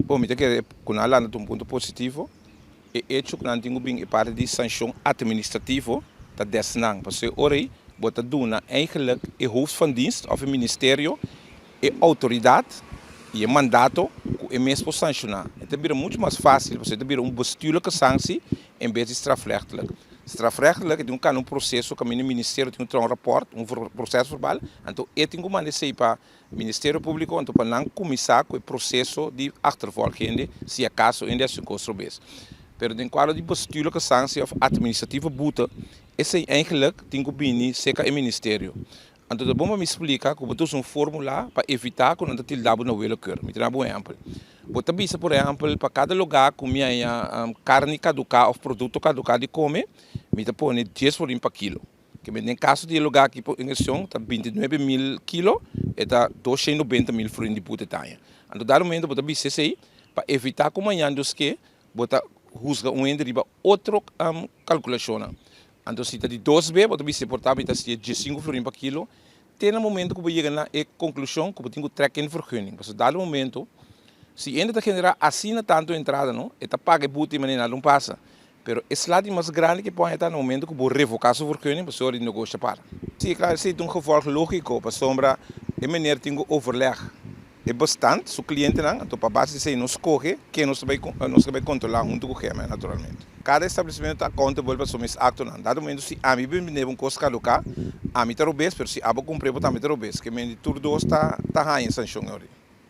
Bon, mi ta kere ku nan a lanta ta un punto positivo. E echo ku nan tin ku bin e parti di sanshon atministrativo ta des nan, pasobra e ora ei bo ta duna eigenlijk e hoofd van dienst òf e ministerio e outoridat i e mandato ku e mes por sanshoná. E ta bira muchu mas fásil pasobra e ta bira un bestuurlijke sanktie en bes di strafrechtelijk. Strafrechtelijk e tin ku kana un proseso kaminda e ministerio tin ku traha un rapòrt, un proces verbal, anto e tin ku manda esei pa Ministerio Públiko anto pa nan kuminsá ku e proseso di achtervolg hende si akaso hende hasi un kos robes. Pero den kuadro di bestuurlijke sanktie òf atministratieve boete, esei eigenlik tin ku bini serka e ministerio. Anto ta bon pa mi splika ku bo ta usa un fórmula pa evitá ku nan ta tilda bo na willekeur. Mi ta duna bo un ehèmpel. Bo ta bisa por ehèmpel pa kada lugá ku mi haña karni kaduká òf produkto kaduká di kome, mi ta pone dies florin pa kilo. Ke men den kaso di e lugá aki por en cuestion ta 29.000 kilo, e ta 290.000 florin di boete ta haña. Anto dado momento bo ta bisa esei pa evitá ku mañan Dios ke bo ta husga un hende riba otro kalkulashonnan. Anto si ta di dos be bo ta bisa e por ta mi ta hasié 15 florin pa kilo te na momento ku bo yega na e konklushon ku bo tin ku trek in vergunning. Pasobra dado momento si hende ta generá asina tantu entrada no e ta paga e boete di manera nada no pasa. Pero e sla di mas grandi ke por haña ta na momento ku bo revoká su vergunning pasobra di negoshi a para. Sí, klaro, esei ta un gevolg lógiko pasobra e meneer tin ku overleg e bestand, su klientenan, anto pa base di esei nos skohe ken nos ta bai nos ta bai kontrolá huntu ku GMN naturalmente. Kada establesimentu ta accountable pa su mes aktonan. Dado momento si ami bin bende bo un kos kaduká, ami ta robes, pero si abo kumpr'é bo tambe ta robes. Ke men di tur dos ta ta haña sanshon e ora ei.